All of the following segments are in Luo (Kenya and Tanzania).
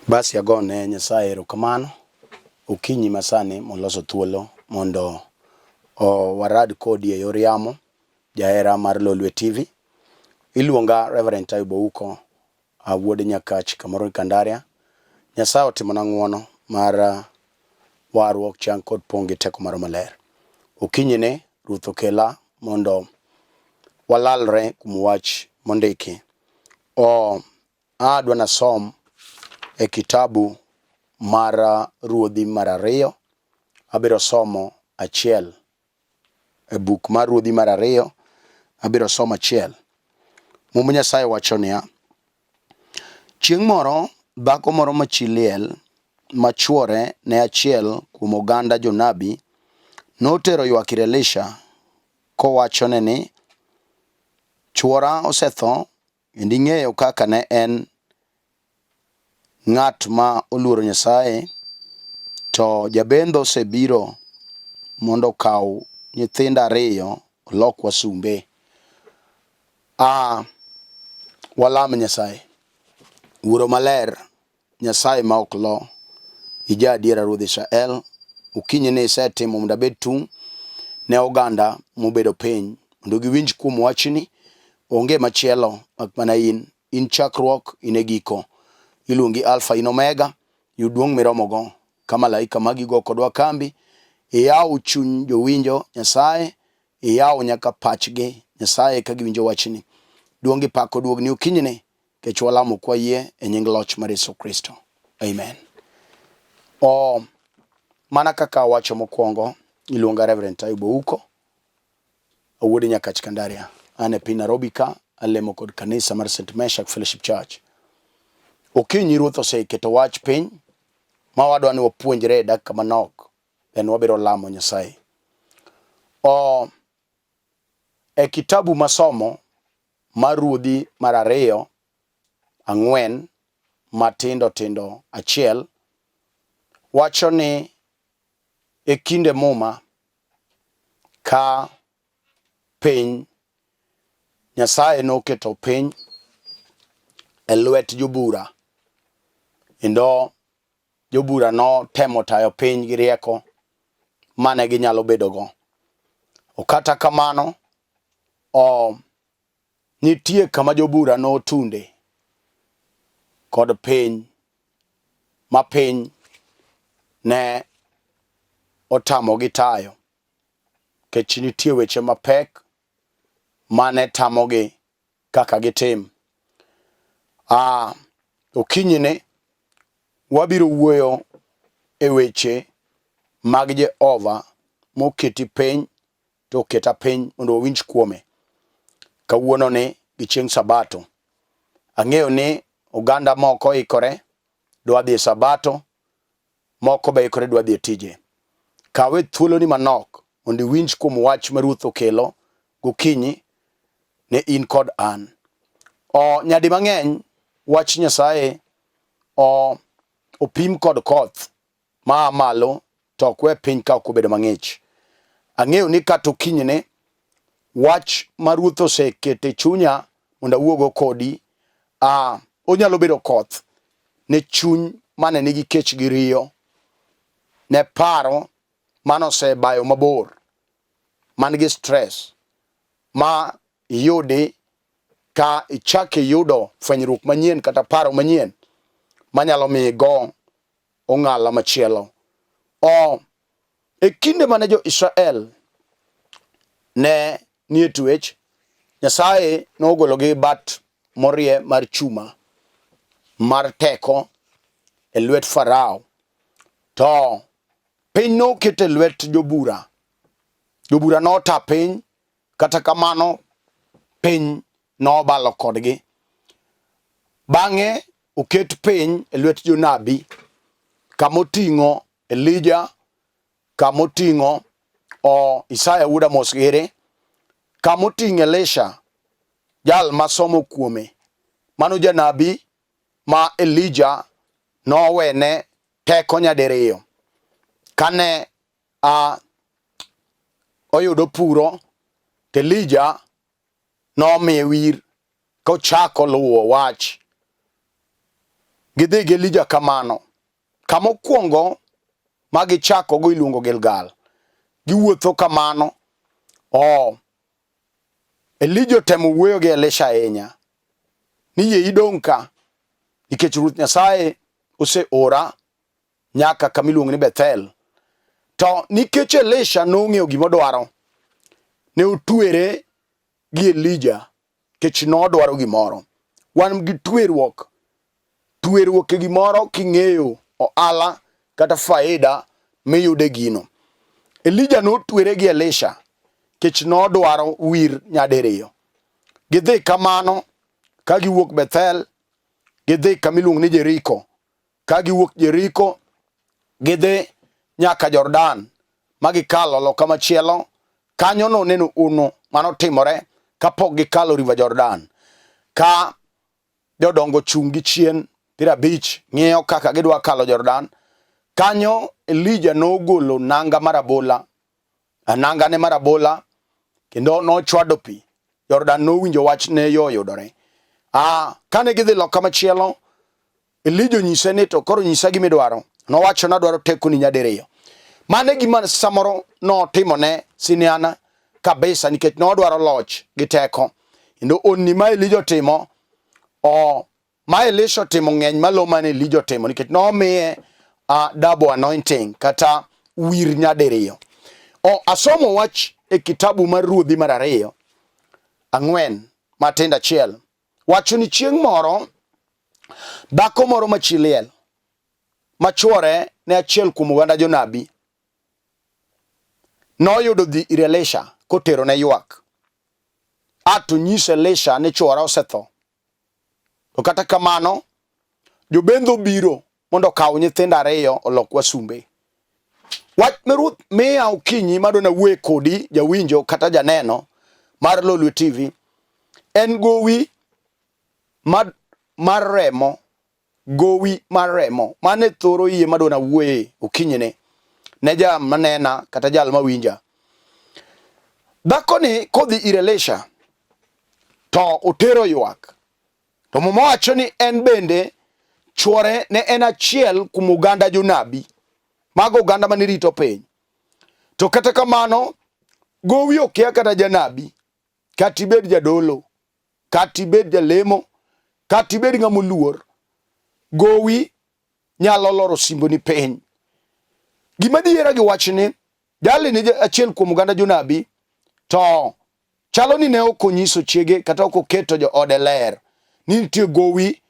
Basi agone Nyasaye erokamano okinyi masani moloso thuolo mondo warad kodi e yor yamo, jahera mar Lolwe TV. Iluonga Reverend Taibu Ouko, wuod Nyakach kamoro Kandaria. Nyasaye otimona ng'uono mar warruok, chang kod pong' gi teko mar maler. Okinyi ni Ruoth okela mondo walalre kuom wach mondiki. O adwa nasom e kitabu mar Ruodhi mar ariyo. Abiro somo achiel e buk mar Ruodhi mar ariyo. Abiro somo achiel. Mumb Nyasaye wacho niya, Chieng' moro dhako moro ma chi liel ma chwore ne achiel kuom oganda jonabi notero ywak ir Elisha kowachone ni, Chwora osetho Kendo ing'eyo kaka ne en ng'at ma oluoro Nyasaye, to jabendho osebiro mondo okaw nyithinda ariyo olok wasumbe. A walam Nyasaye. Wuoro maler, Nyasaye ma ok lo, ija adiera Ruodh Israel, okinyi ni isetimo mondo abed tung' ne oganda mobedo piny mondo giwinj kuom wachni. Onge machielo mak mana in. In chakruok, in e giko. Iluongi Alfa, in Omega, yud duong' miromogo. Ka malaika magi go kodwa kambi, iyaw chuny jowinjo Nyasaye, iyaw nyaka pachgi Nyasaye ka giwinjo wachni. Duong' gi pak oduogni okinyini. Nikech walamo kwa yie e nying loch mar Yesu Kristo. Amen. O, mana kaka awacho mokwongo, iluonga Reverend Taibu Ouko, awuod Nyakach Kandaria. An e piny Nairobi ka, alemo kod kanisa mar St. Meshak Fellowship Church. Okinyi Ruoth oseketo wach piny ma wadwa ni wapuonjre e dakika manok, then wabiro lamo Nyasaye. O, e kitabu masomo mar Ruodhi mar ariyo ang'wen matindo tindo achiel wacho ni e kinde Muma ka piny Nyasaye noketo piny e lwet jobura kendo jobura notemo tayo piny gi rieko mane ginyalo bedogo. O kata kamano, o nitie kama jobura notunde kod piny ma piny ne otamogi tayo nikech nitie weche mapek mane tamogi kaka gitim. Ah, okinyini wabiro wuoyo e weche mag Jehova moketi piny to oketa piny mondo wawinj kuome kawuono ni gi chieng' Sabato. Ang'eyo ni oganda moko ikore dwa dhi e Sabato, moko be ikore dwa dhi e tije. Kawe thuoloni manok mondo iwinj kuom wach ma Ruoth okelo gokinyi ne in kod an. O, nyadi mang'eny wach Nyasaye o, opim kod koth ma a malo to ok we piny ka ok obedo mang'ich. Ang'eyo ni kata okinyni wach ma Ruoth oseketo e chunya mondo awuogo kodi, a, onyalo bedo koth ne chuny mane nigi kech gi riyo, ne paro mane osebayo mabor, man gi stress ma iyudi ka ichak iyudo fwenyruok manyien kata paro manyien manyalo miyo igo ong'ala machielo. O, e kinde mane jo-Israel ne nie twech, Nyasaye nogologi bat morie mar chuma mar teko e lwet Farao. To piny noket e lwet jobura. Jobura nota piny, kata kamano piny nobalo kodgi. Bang'e oket piny e lwet jonabi kama oting'o Elija, kama oting'o o Isaya wuod Amos giri, kama oting'o Elisha jal masomo kuome. Mano janabi ma Elija nowene teko nyadiriyo kane a oyudo puro to Elija nomiye wir kochako luwo wach. Gidhi gi Elija kamano. Kama okwongo ma gichakogo iluongo Gilgal. Giwuotho kamano. Oh, Elija otemo wuoyo gi Elisha ahinya ni yie idong' ka nikech Ruoth Nyasaye oseora nyaka kama iluongo ni Bethel. To nikech Elisha nong'eyo gima odwaro, ne otwere gi Elija nikech nodwaro gimoro. Wan gi tweruok, tweruok e gimoro king'eyo ohala kata faida miyude gino. Elija notwere gi Elisha nikech nodwaro wir nyadiriyo. Gidhi kamano ka giwuok Bethel, gidhi kama iluongo ni Jeriko. Ka giwuok Jeriko, gidhi nyaka Jordan ma gikalo loka machielo. Kanyo noneno uno mano timore kapok gikalo River Jordan. Ka jodongo chung' gi chien 50 ng'iyo kaka gidwa kalo Jordan. Kanyo Elija nogolo nanga mar abola, nangane mar abola kendo nochwado pi. Jordan nowinjo wach ne yo oyudore. Ah, kane gidhi loka machielo, Elija onyise ni to koro nyisa gima idwaro. Nowacho nadwaro tekoni nyadiriyo. Mano e gima samoro notimo ne Siniana kabisa nikech nodwaro loch gi teko. Kendo onni ma Elija otimo o ma Elisha otimo ng'eny malo mane Elija otimo nikech nomiye a double anointing kata wir nyadiriyo. O asomo wach e kitabu mar Ruodhi mar ariyo ang'wen matindo achiel wacho ni chieng' moro dhako moro ma chi liel ma chwore ne achiel kuom oganda jonabi noyudo dhi ir Elisha kotero ne ywak. A to nyiso Elisha ni chwora osetho. To kata kamano, jobendho biro mondo okaw nyithindo ariyo olok wasumbe. Wach ma Ruoth miya okinyi madwa nawuoye kodi jawinjo kata janeno mar Lolwe TV en gowi mar, mar remo gowi mar remo mane thoro yie madwa nawuoye okinyini ne jal manena kata jal mawinja. Dhakoni kodhi ir Elisha to otero ywak To Muma wacho ni en bende chwore ne en achiel kuom oganda jonabi, mago oganda mane rito piny. To kata kamano, gowi okia kata janabi, kata ibed jadolo, kata ibed jalemo, kata ibed ng'ama oluor, gowi nyalo loro simboni piny. Gima diera gi wachni, jali ni achiel kuom oganda jonabi, to Chalo ni ne ok onyiso chiege kata ok oketo joode ler ni nitie gowi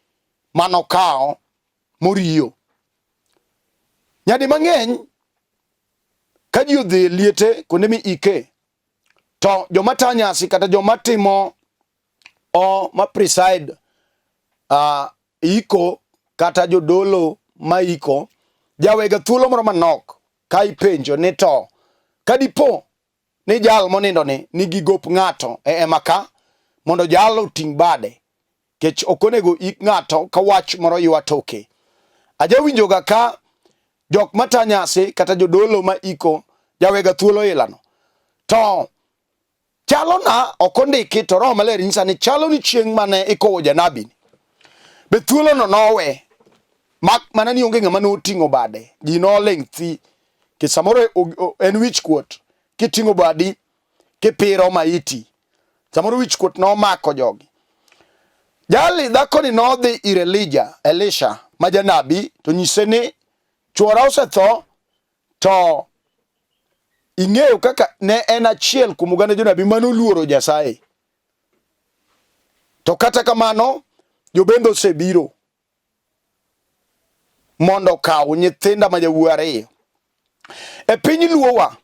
manokawo moriyo. Nyadi mang'eny ka ji odhi e liete kuonde miike to joma ta nyasi kata joma timo o ma preside iko kata jodolo ma iko jawega thuolo moro manok ka ipenjo ni to ka dipo ni jal monindo ni nigi gop ng'ato e ema ka mondo jal oting' bade kech ok onego ik ng'ato ka wach moro ywa toke. Ajawinjoga ka jok mata nyasi kata jodolo ma iko jawega thuolo ilano to chalo na ok ondiki to Roho Maler nyisa ni chalo ni chieng' mane ikowo janabi ni be thuolono nowe mak mana ni onge ng'ama noting'o bade ji noling' thi Nikech samoro en wich kuot kiting'o badi kipiro maiti. Samoro wich kuot nomako jogi. Jali dhakoni nodhi ir Elija, Elisha ma janabi to nyise ni chwora osetho to ing'eyo kaka ne en achiel kuom oganda jonabi mane oluoro Nyasaye. To kata kamano jobendho osebiro mondo okaw nyithinda ma jawuoyi ariyo. E piny Luowa,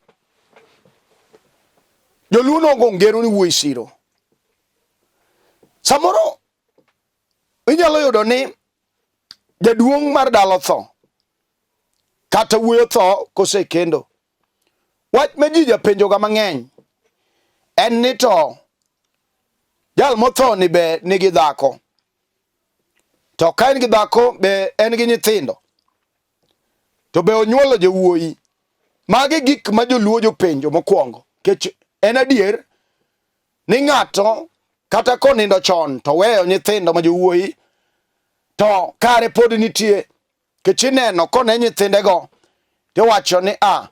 joluo nogo ngero ni wuoyi siro. Samoro inyalo yudo ni jaduong' mar dala otho kata wuoyi otho kosekendo. Wach ma ji japenjoga mang'eny en ni to jal motho ni be nigi dhako. To ka en gi dhako be en gi nyithindo? To be onyuolo jowuoyi? Magi gik ma joluo jopenjo mokwongo. Kech en adier ni ng'ato kata konindo chon to weyo nyithindo ma jowuoyi To kare pod nitie kech ineno kone nyithindego tiwacho ni a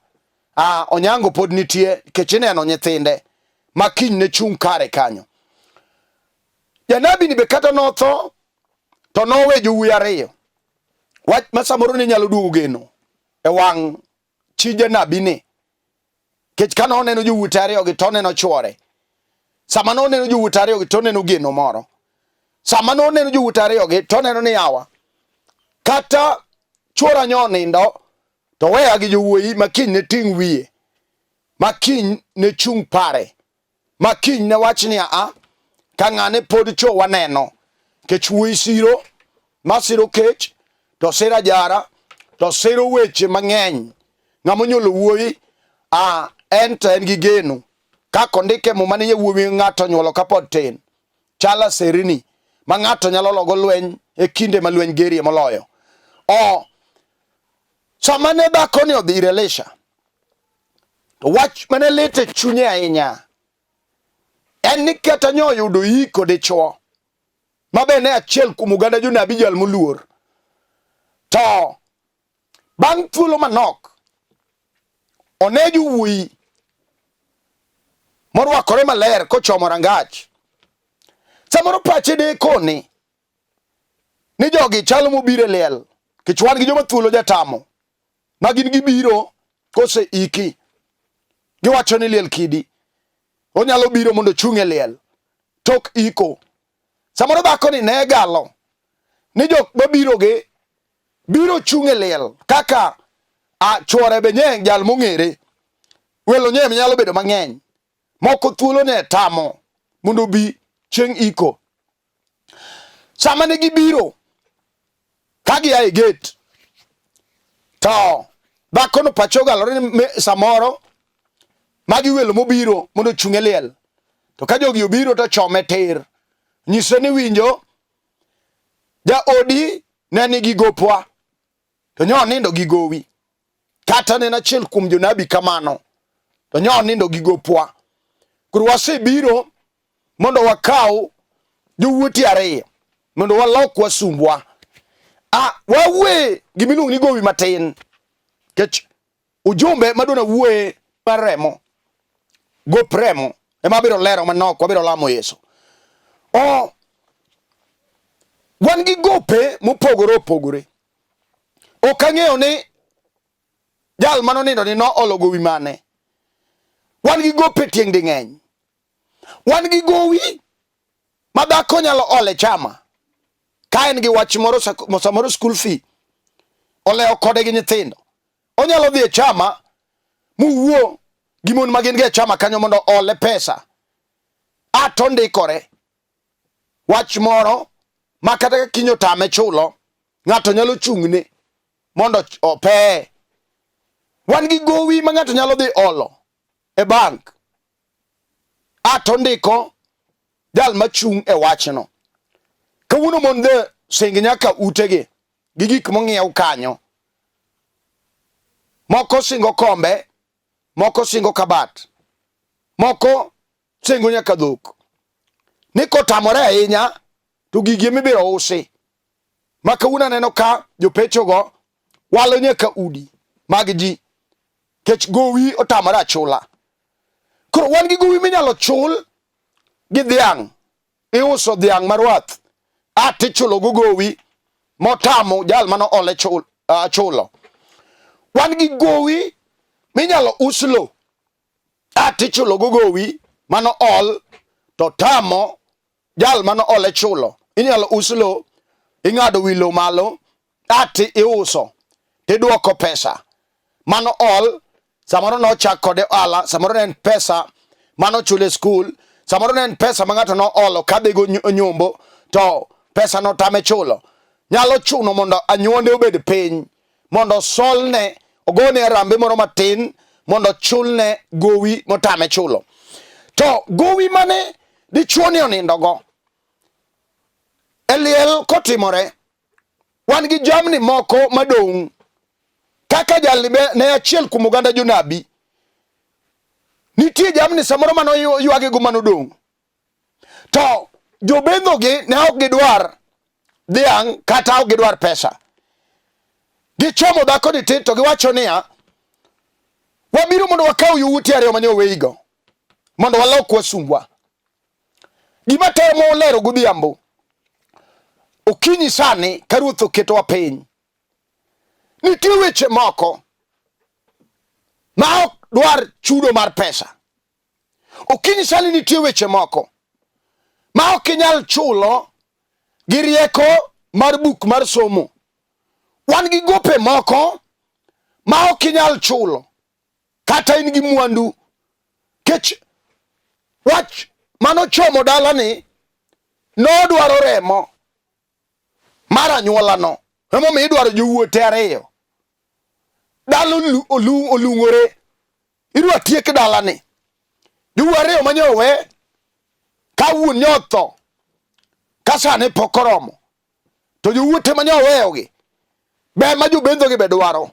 a Onyango pod nitie kech ineno nyithinde ma kiny ne chung' kare kanyo. Janabi ni be kata notho to nowe jowuoyi ariyo. Wach ma samoro ne nyalo duogo geno e wang' chi janabi ni. Kech ka noneno jowuoyi ariyogi to oneno chwore. Sama noneno jowuoyi ariyogi to oneno geno moro. Sama noneno jowuoyi ariyogi to oneno ni yawa kata chwora nyo onindo to weya gi jowuoyi ma kiny ne ting' wiye ma kiny ne chung' pare ma kiny ne wach ni a ka ng'ane pod cho waneno kech wuoyi siro ma siro kech to siro ajara to siro weche mang'eny ng'ama onyuolo wuoyi a en to en gi geno kaka ondike e muma ni wuoyi ng'ato onyuolo kapod tin chal aserini ma ng'ato nyalo logo lweny e kinde ma lweny gerie moloyo o sama ne dhakoni odhi ir Elisha To wach mane lit e chunye ahinya en ni kata nyo oyudo yiko dichwo ma be ne achiel kuom oganda jonabi jal moluor. To bang' thuolo manok one jowuoyi morwakore maler kochomo rangach. Samoro pache dekoni ni jogi chalo mobiro e liel kech wan gi joma thuolo jatamo ma gin gibiro kose iki giwacho ni liel kidi onyalo biro mondo ochung' e liel tok iko samoro dhako ni ne galo ni jok mabiro gi biro chung' e liel kaka a chwore be nye jal mong'ere welo nye nyalo bedo mang'eny moko thuolo ne tamo mondo obi chieng' iko Sama ne gibiro ka gia e gate to dhakono pache ogalore ni samoro magi welo mobiro mondo ochung' e liel to ka jogi obiro to chome tir nyise ni winjo jaodi ne nigi gopwa to nyo onindo gi gowi kata ne en achiel kuom jonabi kamano to nyo onindo gi gopwa koro wasebiro mondo wakaw jowuoti ariyo mondo walok wasumbwa a wawuoye gimiluongo ni gowi matin nikech ujumbe madwa nawuoye mar remo gop remo ema abiro lero manok wabiro lamo Yesu o wan gi gope mopogore opogore ok ang'eyo ni jal manonindo ni noolo gowi mane wan gi gope tieng' ding'eny Wan gi gowi ma dhako nyalo ole chama ka en gi wach moro samoro school fee olewo kode gi nyithindo. Onyalo dhi e chama muwuo gi mon ma gin go e chama kanyo mondo ole pesa a to ndikore wach moro ma kata ka kiny otame chulo ng'ato nyalo chung'ne mondo opeye. Wan gi gowi ma ng'ato nyalo dhi olo e bank a to ndiko jal machung' e wachno. Kawuono mon dhi sing nyaka utegi gi gik mong'iew kanyo. Moko singo kombe, moko singo kabat, moko singo nyaka dhok. Ni kotamore ahinya to gigi emibiro usi. Ma kawuono aneno ka jopechogo walo nyaka udi mag ji kech gowi otamore achula. Koro wan gi gowi minyalo chul gi dhiang', iuso dhiang' marwath a tichulo go gowi motamo jal mano ole chul, chulo. Wan gi gowi minyalo us lo a tichulo go gowi mano ol to tamo jal mano ole chulo inyalo us lo ing'ado wi lo malo ati iuso tidwoko pesa mano ol samoro nochak kode ohala samoro ne en pesa mano chule skul samoro ne en pesa ma ng'ato noolo kadhigo nyombo to pesa notame chulo nyalo chuno mondo anyuonde obed piny mondo osolne ogone arambe moro matin mondo ochulne gowi motame chulo. To gowi mane dichuo ni onindogo e liel kotimore, wan gi jamni moko madong' kaka jalni ne achiel kuom oganda jonabi. Nitie jamni samoro mane oywagego manodong' to jobendhogi ne ok gidwar dhiang' kata ok gidwar pesa. Gichomo dhako ni tir to giwacho niya, wabiro mondo wakaw yowuoti ariyo mane oweyigo mondo walok wasumbwa. Gima temo lero godhiambo okinyi sani ka Ruoth oketowa piny, nitie weche moko ma ok dwar chudo mar pesa. Okinyi sani nitie weche moko ma ok inyal chulo gi rieko mar buk mar somo. Wan gi gope moko ma ok inyal chulo kata in gi mwandu kech wach manochomo dalani nodwaro remo mar anyuolano emomiyo idwaro jowuote ariyo dala olung'ore idwa tiek dalani jowuo ariyo ma nyowe ka wuon nyo otho ka sani pok oromo to jowuote ma nyoweyogi ber ma jobendhogi be dwaro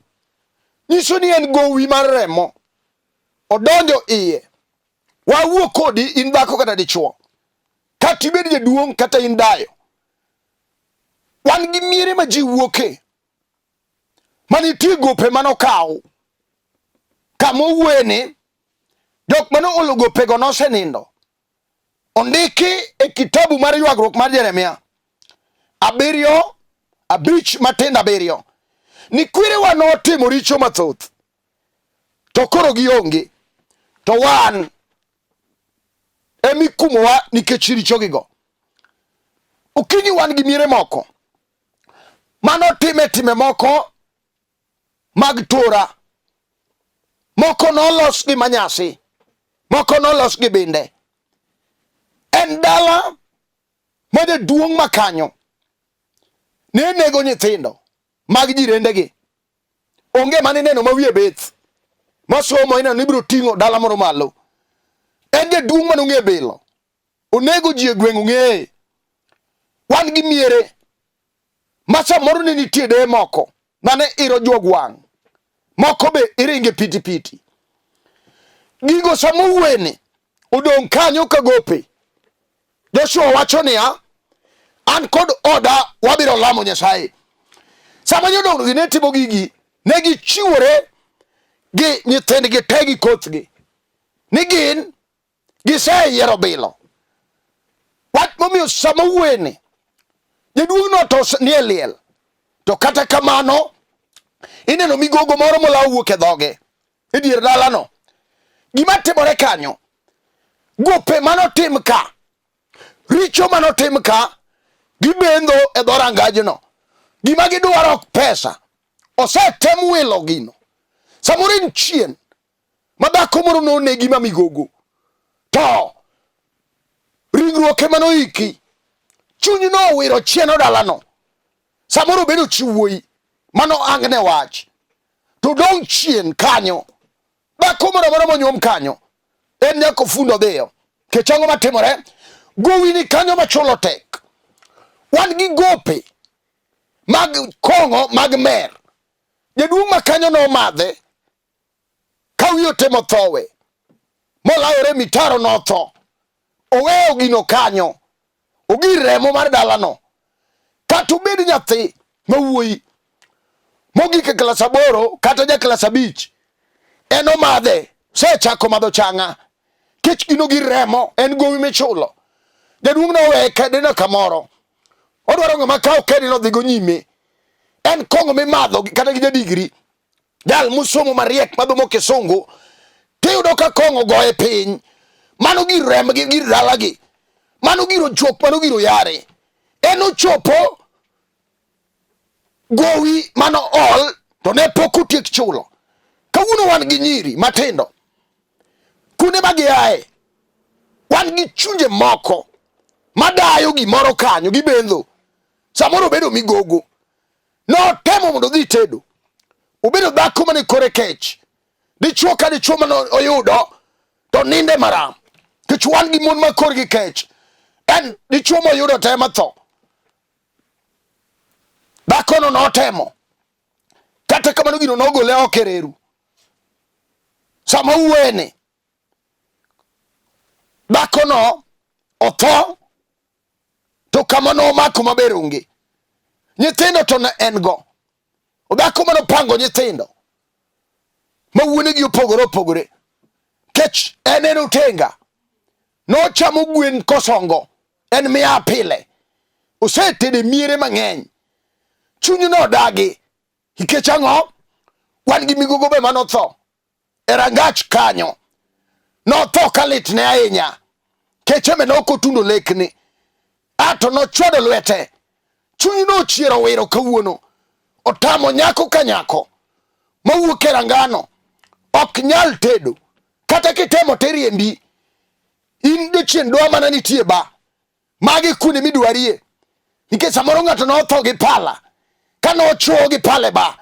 nyiso ni en gowi mar remo odonjo iye wawuo kodi in dhako kata dichuo kata ibed jaduong' kata in dayo wan gi miere ma ji wuoke manitie gope manokaw kama owuoye ni jok mane olo gopego nosenindo ondiki e kitabu mar ywagruok mar Jeremia 7 5 matindo 7 ni kwerewa notimo richo mathoth to koro gionge to wan emikumowa nikech richogigo. Okinyi wan gi miere moko manotime time moko mag tura, moko nolos gi manyasi, moko nolos gi binde. En dala ma jaduong' ma kanyo ne nego nyithindo mag jirendegi. Onge mane ineno ma wiye bith masomo ineno ni ibiro ting'o dala moro malo. En jaduong' mane ong'e bilo, onego ji e gweng' ong'eye. Wan gi miere ma samoro ne nitie deye moko mane iro juog wang', moko be iringe piti piti. Gigo sama owuoyeni odong' kanyo ka gope. Joshua wacho niya, an kod oda wabiro lamo Nyasaye. Sama jodongo gi ne timo gigi, ne gichiwore gi nyithindgi te gi kothgi ni gin giseyiero bilo. Wach momiyo sama wuoyeni jaduong'no to nie liel, to kata kamano ineno migogo moro molawo wuok e dhoge e dier dalano. Gima timore kanyo, gope manotim ka, richo manotim ka, gibendho e dho rangajno. Gima gidwaro ok pesa, osetem wilo gino. Samoro en chien ma dhako moro nonegi ma migogo, to ringruok ema noiki, chuny nowiro chieno dalano. Samoro obedo chi wuoyi mano angne wach, to dong' chien kanyo. Dhako moro amora monyuom kanyo en nyaka ofund odhiyo. Nikech ang'o matimore? Gowi ni kanyo machulo tek. Wan gi gope mag kong'o mag mer. Jaduong' ma kanyo nomadhe ka wiye otemo thowe molawore mitaro notho. Oweyo gino kanyo, ogir remo mar dalano. Kata obed nyathi ma wuoyi mogik e klas 8 kata ja klas 5, en omadhe, osechako madho chang'a kech gino gir remo, en gowi michulo. Jaduong' noweye kedeno kamoro, odwaro ng'ama kawo kedeno dhigo nyime. En kong'o mimadho kata gi jadigri, jal mosomo mariek madhomo kisungu, tiyudo ka kong'o goye piny. Mano gir rembgi, gir dalagi, mano gir ojuok, mano gir oyare. En ochopo gowi mano ol to ne pok otiek chulo. Kawuono wan gi nyiri matindo kuonde ma giaye, wan gi chunje moko madayo gimoro kanyo gibendho. Samoro obedo migogo, notemo mondo odhi tedo, obedo dhako mane kore kech, dichuo ka dichuo mane oyudo to ninde maram, nikech wan gi mon ma korgi kech. En dichuo moyudo to ema tho. Dhakono notemo, kata kamano gino nogole oko e reru. Sama wuoyeni, dhakono otho to kama nomako maber onge. Nyithindo to ne en go. Dhako mane opango nyithindo ma wuonegi opogore opogore. Kech en en otenga. Nochamo gwen kosongo. En miya pile. Osetede miere mang'eny. Chuny nodagi. Nikech ang'o? Wan gi migogo be manotho. E rangach kanyo. Notho ka litne ahinya. Keche be nok otundo lekni. Ato nochwado lwete. Chuny nochiero owiro kawuono. Otamo nyako ka nyako mawuok e rangano ok nyal tedo. Kata kitemo teriembi. In jochien dwa mana nitie ba. Magi kuonde midwarie. Nikech samoro ng'ato notho gi pala. Ka nochwo gi pala e ba.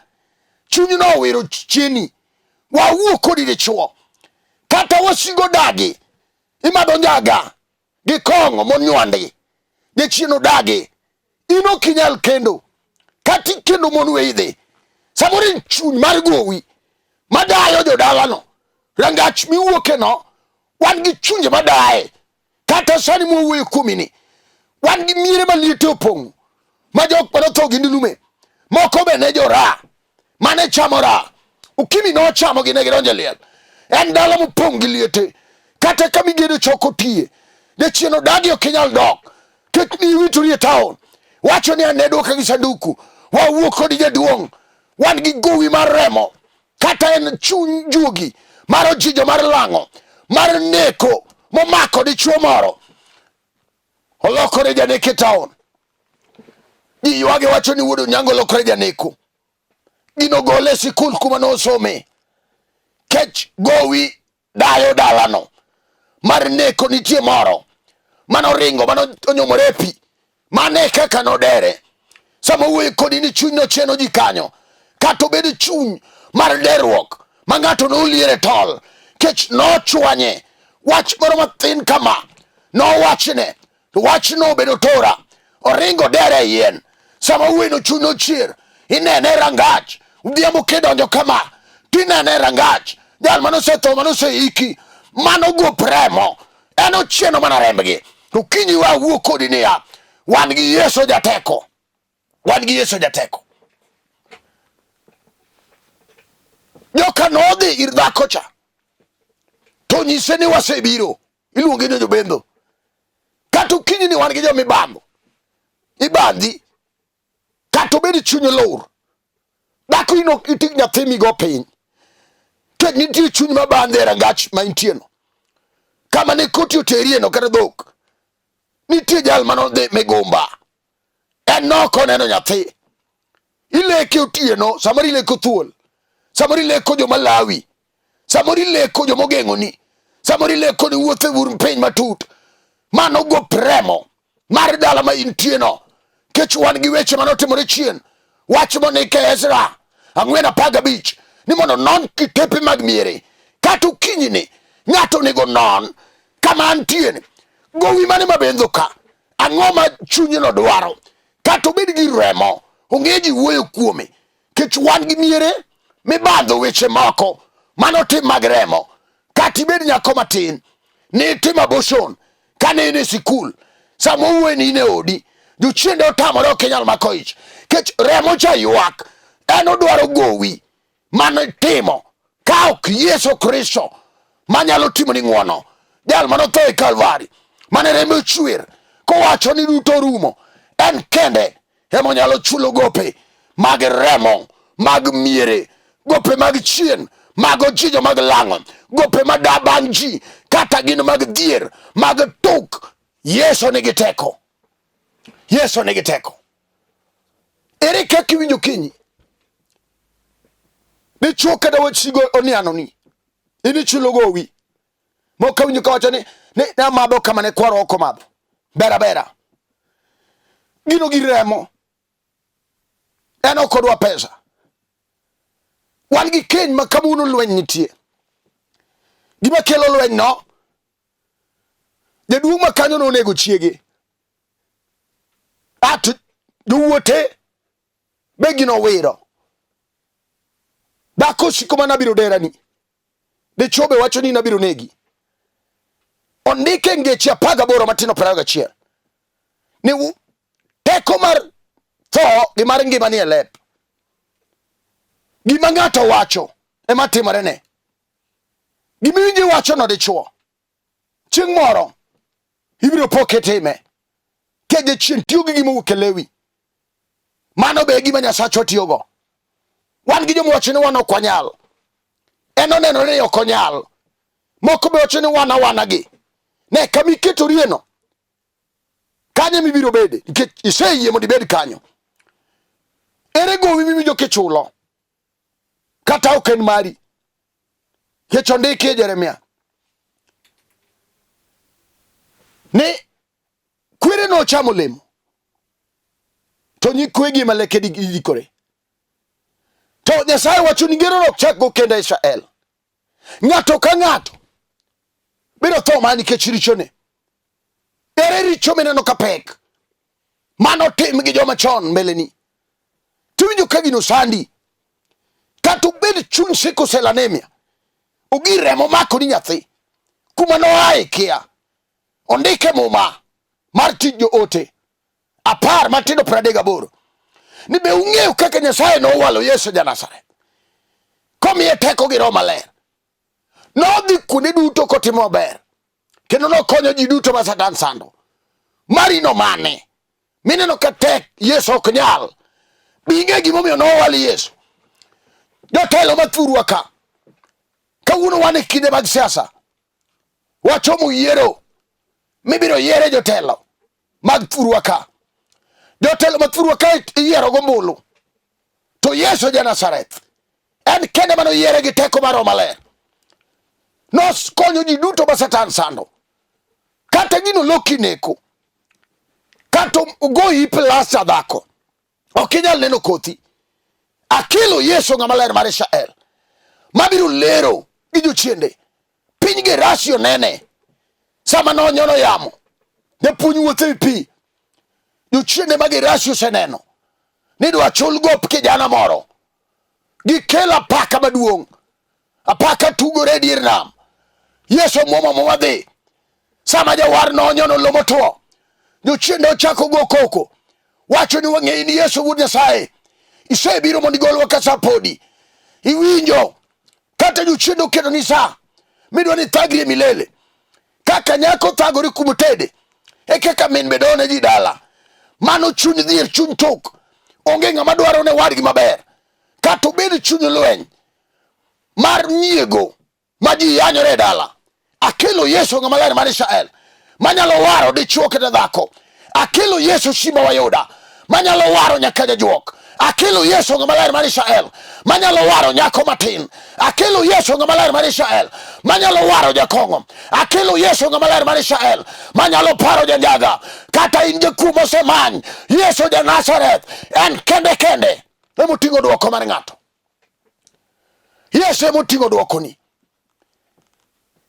Chuny nowiro chieni. Wawuo kodi dichwo. Kata wasigo dagi. Imadho njaga gi kong'o monywandi. Jachien odagi. In ok inyal kendo. Kata ikendo mon we idhi. Samoro en chuny mar gowi madayo jodalano. Rangach miwuokeno wan gi chunje madaye. Kata sani mwawuoyo kuomini, wan gi miere maliete opong'o ma jok mane otho gi ndulume moko be ne jora mane chamo ra ukimi nochamo gi ne gidonjo e liel. En dala mopong' gi liete, kata ka migedo choko tiye, jachien odagi ok inyal dok ket ni iwitori e taon wacho ni ane dwoka gi sanduku wawuok kodi jaduong' wan gi gowi mar remo kata en chuny juogi mar ojijo mar lang'o mar neko momako dichuo moro olokore janeko e taon. Ji ywage wacho ni wuod Onyango olokore janeko. Gino gole e sikul kuma nosome. Kech gowi dayo dalano mar neko nitie moro manoringo manonyumore e pi mane kaka nodere. Sama wuoyo kodi ni chuny nocheno ji kanyo, kata obed chuny mar derruok ma ng'ato noliere tol kech nochwanye wach moro mathin kama nowachne to wachno obedo tora oringo dere e yien. Sama wuoyino chuny nochier inene e rangach odhiambo kidonjo kama tinene e rangach jal manosetho manoseiki mano gop remo en ochieno mana rembgi. To kinyi wawuo kodi niya wan gi Yesu jateko, wan gi Yesu jateko. Joka nodhi ir dhako cha to nyise ni wasebiro, iluonge ni jobendho. Kata okinyi ni wan gi jomibambo, ibandhi kata obed chuny lur dhako in ok iting' nyathi migo piny kech nitie chuny ma bandhe e rangach ma intieno kama ne koti oterieno kata dhok nitie jal manodhi migumba en nok oneno nyathi ileke otieno samoro ileko thuol samoro ileko joma lawi samoro ileko joma ogeng'oni samoro ileko ni wuotho e bur piny matut mano gop remo mar dala ma intieno kech wan gi weche mane otimore chien wach mondik e Ezra 4:15 ni mondo non kitepe mag miere kata okinyini ng'ato onego non kama antie ni gowi mane mabendho ka ang'o ma chunyno dwaro kata obed gi remo ong'e ji wuoyo kuome kech wan gi miere mibandho weche moko mano tim mag remo kata ibed nyako matin nitim abortion kane in e sikul sama owuoyo ni in e odi jochiende otamore ok inyal mako ich kech remo cha ywak en odwaro gowi mano itimo ka ok Yesu Kristo manyalo timoni ng'wono jal mane otho e Kalvari mane rembe ochwer kowacho ni duto orumo en kende ema onyalo chulo gope mag remo mag miere gope mag chien mag ojijo mag lang'o gope ma bang' ji kata gin mag dhier mag tuk. Yesu nigi teko, Yesu nigi teko. Ere kaka iwinjo kinyi dichuo kata wasigo onianoni in ichulo gowi mok awinjo kawacho ni ni namadho kama ne kwaro ok omadho bera bera gino gi remo en ok odwa pesa wan gi keny ma kawuono lweny nitie gima kelo lweny no jaduong' ma kanyo nonego chiege at jowuote be gino wiro dhako osiko mana biro derani dichwo be wacho ni nabiro negi. Ondike ngeche 18 matindo 21 ni teko mar Tho gi mar ngima ni e lep. Gima ng'ato wacho ema timorene. Gima iwinjo iwachono dichuo, chieng' moro ibiro po kitime. Ka jachien tiyo gi gima owuok e lewi, mano be e gima Nyasachwa tiyogo. Wan gi joma wacho ni wan ok wanyal, en onenore ni ok onyal. Moko be wacho ni wan awana gi. Ne kama iketorieno, kanyo mibiro bede nikech iseyie mondo ibed kanyo. Ere gowi miwinjo kichulo kata ok en mari? Nikech ondiki e Jeremia ni kwere nochamo olemo to nyikwegi ema leke dikore. To Nyasaye wacho ni ngero ok chak go kendo Israel. Ng'ato ka ng'ato biro tho mana nikech richone. Ere richo mineno ka pek mano tim gi joma chon mbeleni? Tiwinjo ka gino sandi, kata obed chuny sickle cell anemia, ogir remo mako ni nyathi kuma noaye kia. Ondike Muma mar tij joote 10 matindo 38 ni be ung'eyo kaka Nyasaye nowalo Yesu ja Nazareth komiye teko gi Roho Maler. Nodhi kuonde duto kotimo maber kendo nokonyo ji duto ma Satan sando. Marino mane mineno ka tek Yesu ok nyal. Be ing'e gimomiyo nowal Yesu? Jotelo mathurwa ka kawuono wan e kinde mag siasa, wachomo yiero mibiro yiere jotelo mag thurwa ka. Jotelo mag thurwa ka iyiero gombulu, to Yesu ja Nazareth en kende mane oyiere gi teko mar Roho Maler. Nokonyo ji duto ma Satan sando, kata gino loki neko, kata ogoyi plasta dhako, ok inyal neno kothi. Akelo Yesu ng'ama ler mar Israel mabiro lero gi jochiende piny Gerasio nene sama nonyono yamo japuonj wuotho e pi. Jochiende ma Gerasio oseneno ni dwa chul gop kijana moro, gikelo apaka maduong', apaka tugore e dier nam. Yesu muomo muma dhi. Sama jawar nonyono lo motwo, jochiende ochako go koko, wacho ni wang'eyi ni Yesu wuod Nyasaye, isebiro mondo igolwa ka sa podi. Iwinjo kata jochiende oketo ni sa midwa ni thagri e milele kaka nyako thagore kuom tede e kaka min be done ji dala. Mano chuny dhier, chuny tok, onge ng'ama dwaro ne wadgi maber, kata obed chuny lweny mar nyiego ma ji yanyore e dala. Akelo Yesu ng'ama ler mar Israel manyalo waro dichwo kata dhako. Akelo Yesu Simba wa Yuda manyalo waro nyaka jajuok. Akelo Yesu ng'ama ler mar Israel manyalo waro nyako matin. Akelo Yesu ng'ama ler mar Israel manyalo waro jakong'o. Akelo Yesu ng'ama ler mar Israel manyalo paro janjaga. Kata in jakuo mosemany, Yesu ja Nazareth en kende kende emoting'o dwoko mar ng'ato. Yesu emoting'o dwokoni.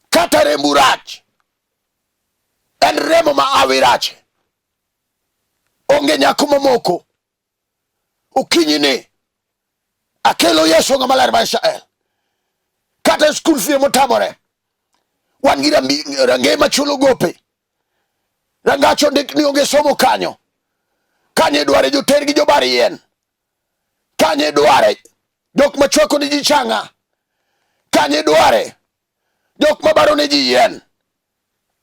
Kata rembu rach, en remo ma awi rache. Onge nyako momoko. Okinyi ni akelo Yesu ng'ama ler mar Israel. Kata skul fee motamore, wan gi rangeye machulo gope. Rangach ondik ni onge somo kanyo. Kanyo idware joter gi jobar yien. Kanyo idware jok machwako ni ji changa. Kanyo idware jok mabaro ne ji yien.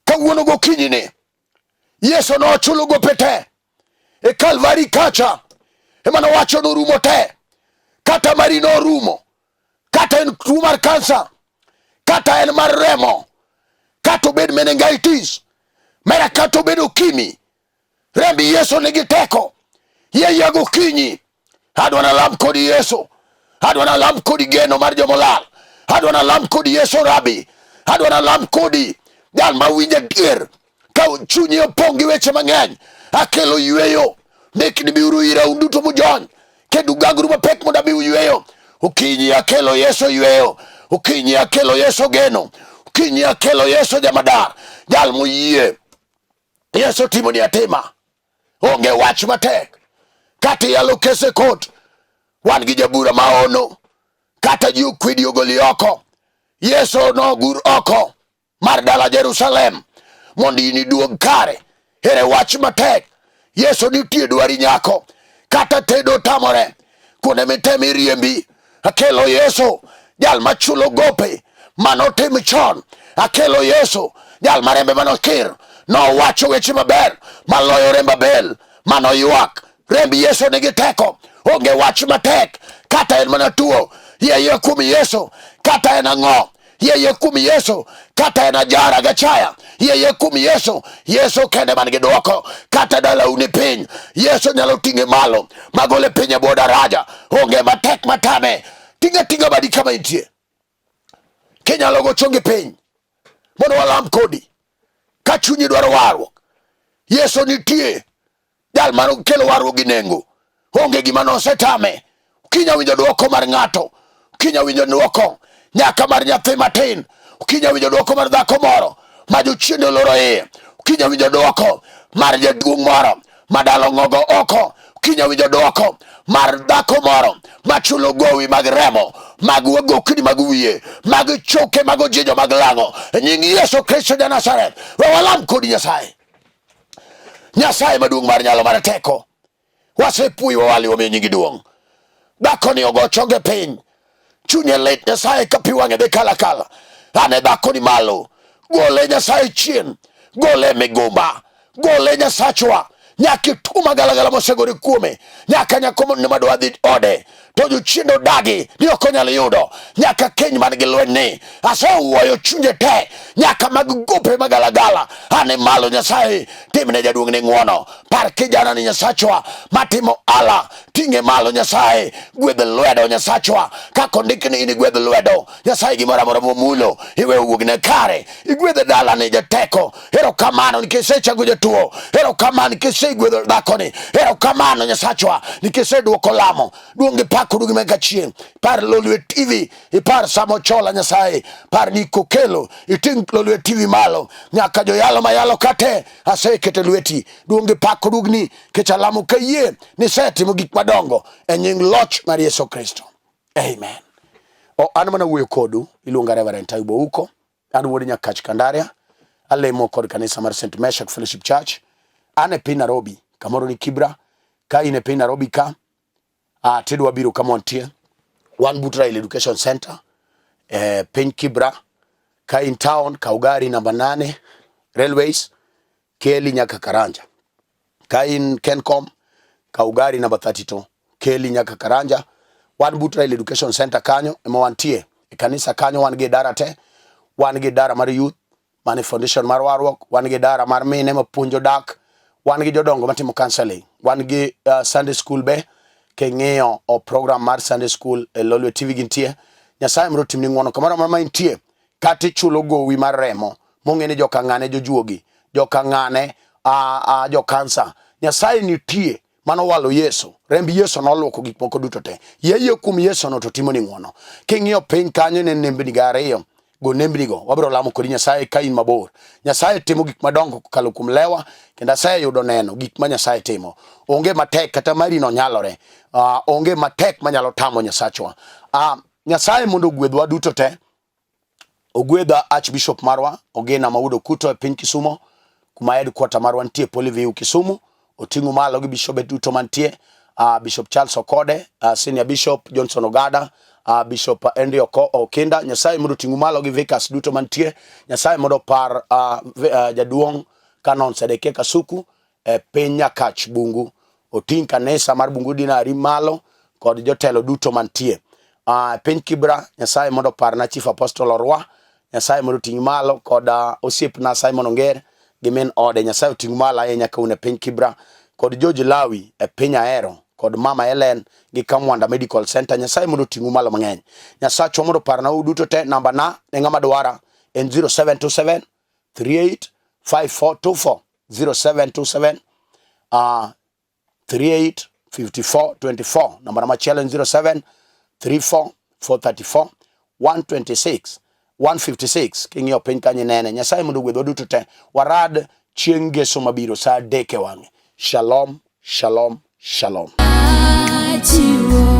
Kawuono gokinyi ni Yesu nochulo gope te e Kalvari kacha, ema nowacho norumo te. Kata mari norumo, kata en tuo mar kansa, kata en mar remo, kata obed meningitis, mera kata obed okimi, remb Yesu nigi teko. Yie gokinyi, adwa nalam kodi Yesu, adwa nalam kodi geno mar jomolal, adwa nalam kodi Yesu Rabi, adwa nalam kodi jal ma winjo adier ka chunyi opong' gi weche mang'eny. Akelo yweyo, ndik ni biuru ira un duto mujony kendo ugangru mapek mondo amiu yweyo. Okinyi akelo Yesu yweyo, okinyi akelo Yesu geno, okinyi akelo Yesu jamadar, jal moyie Yesu timoni atima, onge wach matek. Kata iyalo kese kot, wan gi jabura maono, kata ji okwedi ogoli oko, Yesu nogur oko mar dala Jerusalem mondo in iduog kare. Ere wach matek, Yesu nitie dwari nyako. Kata tedo tamore, kuonde mitemo iriembi. Akelo Yesu, jal machulo gope manotim chon. Akelo Yesu, jal marembe manokir nowacho weche maber maloyo remb Abel manoywak. Remb Yesu nigi teko, onge wach matek, kata en mana tuo, yie kuom Yesu, kata en ang'o, yie kuom Yesu, kata en ajara gachaya, yie kuom Yesu. Yesu kende man gi dwoko, kata dalau ni piny, Yesu nyalo ting'e malo magole piny e bwo daraja. Onge matek matame. Ting'a ting'a badi kama intie, kinyalo go chongi piny mondo walam kodi. Ka chunyi dwaro warruok, Yesu nitie, jal mano kelo warruok gi nengo. Onge gima nosetame. Kinya winjo dwoko mar ng'ato, kinya winjo dwoko nyaka mar nyathi matin, kinya winjo dwoko mar dhako moro ma jochiende oloro iye, kinya winjo dwoko mar jaduong' moro ma dalo ng'ogo oko, kinya winjo dwoko mar dhako moro machulo gowi mag remo mag wagokni mag wiye mag choke mag ojijo mag lang'o. E nying Yesu Kristo ja Nazareth, we walam kodi Nyasaye. Nyasaye maduong' mar nyalo mar teko, wasepuoyi wawali wamiyo nyingi duong'. Dhakoni ogo chonge piny, chunye lit Nyasaye ka pi wang'e dhi kala kala. Ane dhakoni malo, gole Nyasaye chien, gole migumba, gole Nyasachwa, nyaka ituma galagala mosegore kuome, nyaka nyako ne madwa dhi ode to jochiende odagi ni ok onyal yudo, nyaka keny man gi lweny ni asewuoyo chunje te, nyaka mag gope magalagala. Ane malo Nyasaye, timne jaduong' ni ng'wono. Par kijana ni Nyasachwa matimo ala, ting'e malo Nyasaye, gwedh lwedo Nyasachwa, kaka ondik ni in igwedh lwedo Nyasaye, gimoro amora momulo iwe owuogne kare, igwedhe dalani jateko. Erokamano nikech isechango jatuo, erokamano nikech isegwedho dhakoni, erokamano Nyasachwa nikech isedwoko lamo. Duong' gi pak oduogi nyaka chieng'. Par Lolwe TV, ipar Samo Chola Nyasaye, par ni Kokelo, iting' Lolwe TV malo nyaka joyalo mayalo kate asekete lweti. Duong' gi pak oduogni nikech alamo kayie ni isetimo gik madongo e nying loch mar Yesu Kristo. Amen. O, an mana wuoyo kodu, iluonga Reverend Taibo Uko, an wuod Nyakach Kandaria, alemo kod kanisa mar St. Meshak Fellowship Church. An e piny Nairobi, kamoro ni Kibra. Ka in e piny Nairobi ka, tidwa biro kama wantie. Wan but Raila Education Center, piny Kibra. Ka in town, kaw gari namba 8, Railways, keli nyaka Karanja. Ka in Kencom, kaw gari namba 32, keli nyaka Karanja. Wan but Raila Education Center kanyo ema wantie. E kanisa kanyo wan gi idara te. Wan gi idara mar youth, mane foundation mar warruok, wan gi idara mar mine mapuonjo dak, wan gi jodongo matimo counseling, wan gi Sunday school be. King'iyo o program mar Sunday school e Lolwe TV gintie. Nyasaye mondo otimni ng'wono kamoro amora ma intie, kata ichulo gowi mar remo mong'e ni joka ng'ane jojuogi, joka ng'ane jo kansa. Nyasaye nitie mano walo Yesu. Remb Yesu noluoko gik moko duto te. Yie kuom Yesu no to timoni ng'wono. King'iyo piny kanyo ne nembni ga ariyo, go nembni go, wabiro lamo kodi Nyasaye ka in mabor. Nyasaye timo gik madongo kokalo kuom lewa, kendo aseyudo neno gik ma Nyasaye timo. Onge matek kata mari no nyalore. Onge matek manyalo tamo Nyasachwa. Nyasaye mondo ogwedhwa duto te. Ogwedha Archbishop marwa Ogina Maudo Kuto e piny Kisumo, kuma headquarter marwa nitie Polyview Kisumu. Oting'o malo gi bishobe duto mantie, Bishop Charles Okode, Senior Bishop Johnson Ogada, Bishop Henry Okinda. Nyasaye mondo oting'u malo gi vicars duto mantie. Nyasaye mondo opar jaduong' Canon Sedekia Kasuku e piny Nyakach Bungu. Oting' kanisa mar Bungu Dinari malo kod jotelo duto mantie. Piny Kibra, Nyasaye mondo oparna Chief Apostle Orwa. Nyasaye mondo oting' malo kod osiepna Simon Onger gi min ode. Nyasaye oting' malo ahinya ka un e piny Kibra kod George Lawi e piny Ahero kod Mama Helen gi Kamwanda Medical Center. Nyasaye mondo oting'u malo mang'eny. Nyasachwa mondo oparna uduto te. Namba na ne ng'ama dwara en 0727 38 5424 0727 38 54 24. Namba machielo en 07 34 434 126 156. King'iyo piny kanyo inene. Nyasaye mondo ogwedhwa duto te. Warad chieng' ngeso mabiro saa 3 e wang'e. Shalom, shalom, shalom. Achiwo.